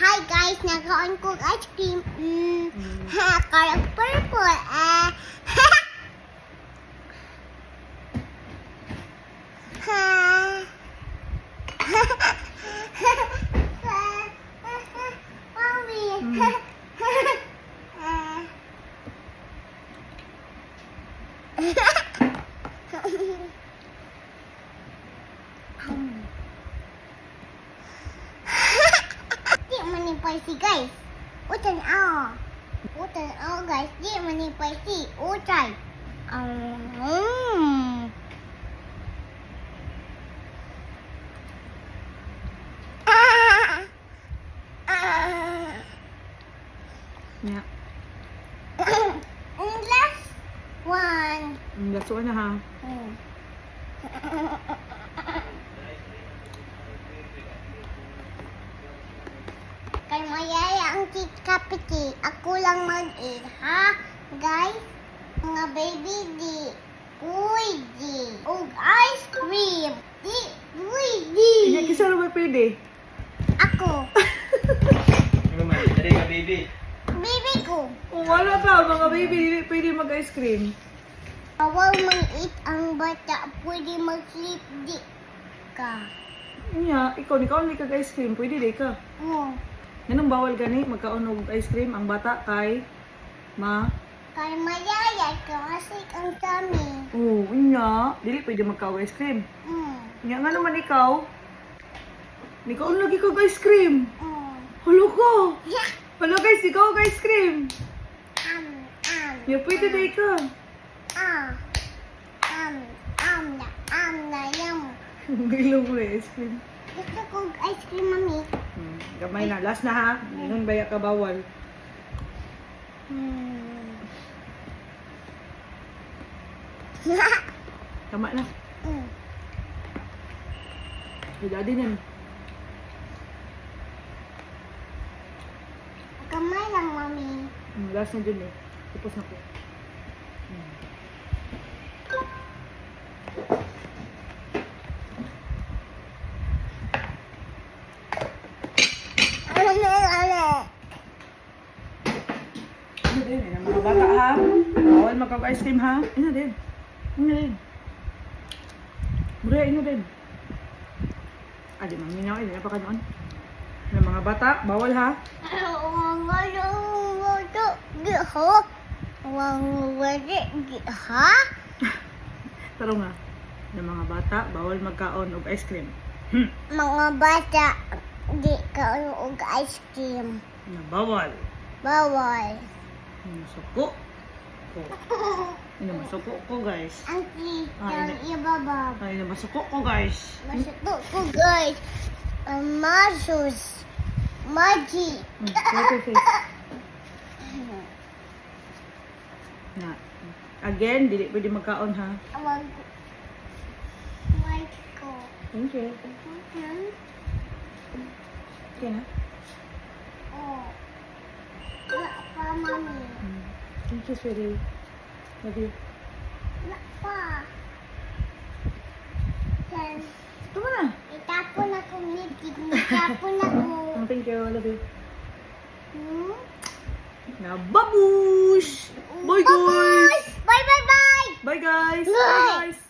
Hi guys, nakaon ko ice cream. Color purple. Ah. Ha. Mommy. Ah. Di man ni spicy, guys. Utan ah. Utan ah, guys. Di man ni spicy. Utay. Ah. Ah. Nya. And last one. Last one na ha. Kay mayaya ang kapiti, ako lang mag-eat, ha? Guys, mga baby di pwede. Og ice cream, di pwede. Nya, kinsa ra ba pwede? Ako, Ano man, dali ka, baby. Baby ko. Oh, wala ka, mga baby, dili pwede mag-ice cream. Bawal mang-eat ang bata, pwede mag-sleep di ka. Nya, ikaw ni kaon kag ice cream, pwede di ka. Oh, Nganong bawal gani magkaon og ice cream ang bata kay ma? Kay mayaya kasi ang tummy. Oh, nya, dili pwede magkaon ice cream. Nya, ngano man ikaw? Nikaon lagi kag ice cream. Halo ko. Halo guys, ikaw og ice cream. Nya, pwede di ka. Ah, na, na, yum. Gilong mo ice cream. Gusto ko ice cream, Mami. Gamay na, last na ha. Ingon baya ka bawal. Tama na. Kay daddy na ni. Kamay lang, Mami. Last na dyan eh. Tapos na ko. Ano, ano? Ano din eh, ang mga bata ha. Bawal magkag-ice cream ha. Ano din. Ano din. Bro, ano din. Ah, di maminaw eh. Di na pa ka noon. Ano, mga bata, bawal ha. Ha? Taro nga. Ng mga bata, bawal magkaon og ice cream. Mga bata, di ka og ice cream. Na bawal. Bawal. Masuko ko. Ano, masuko ko, guys. Auntie, Ah, yang hindi. ibabab. Ay, na masuko ko, guys. Masuko ko, guys. Ang masus. Magic. Wipe your face. Na. Again, dili pwede magkaon ha. Wag. White ko. Thank you. Okay na. Oh. Wala pa, Mami. Thank you, sweetie. Love you. Wala pa. Yan. Tama na. Itapon ako, Mickey. Itapon ako. Oh, thank you. Love you. Na babush! Bye, guys! Bye, bye, bye! Bye, guys! Bye. Bye, guys!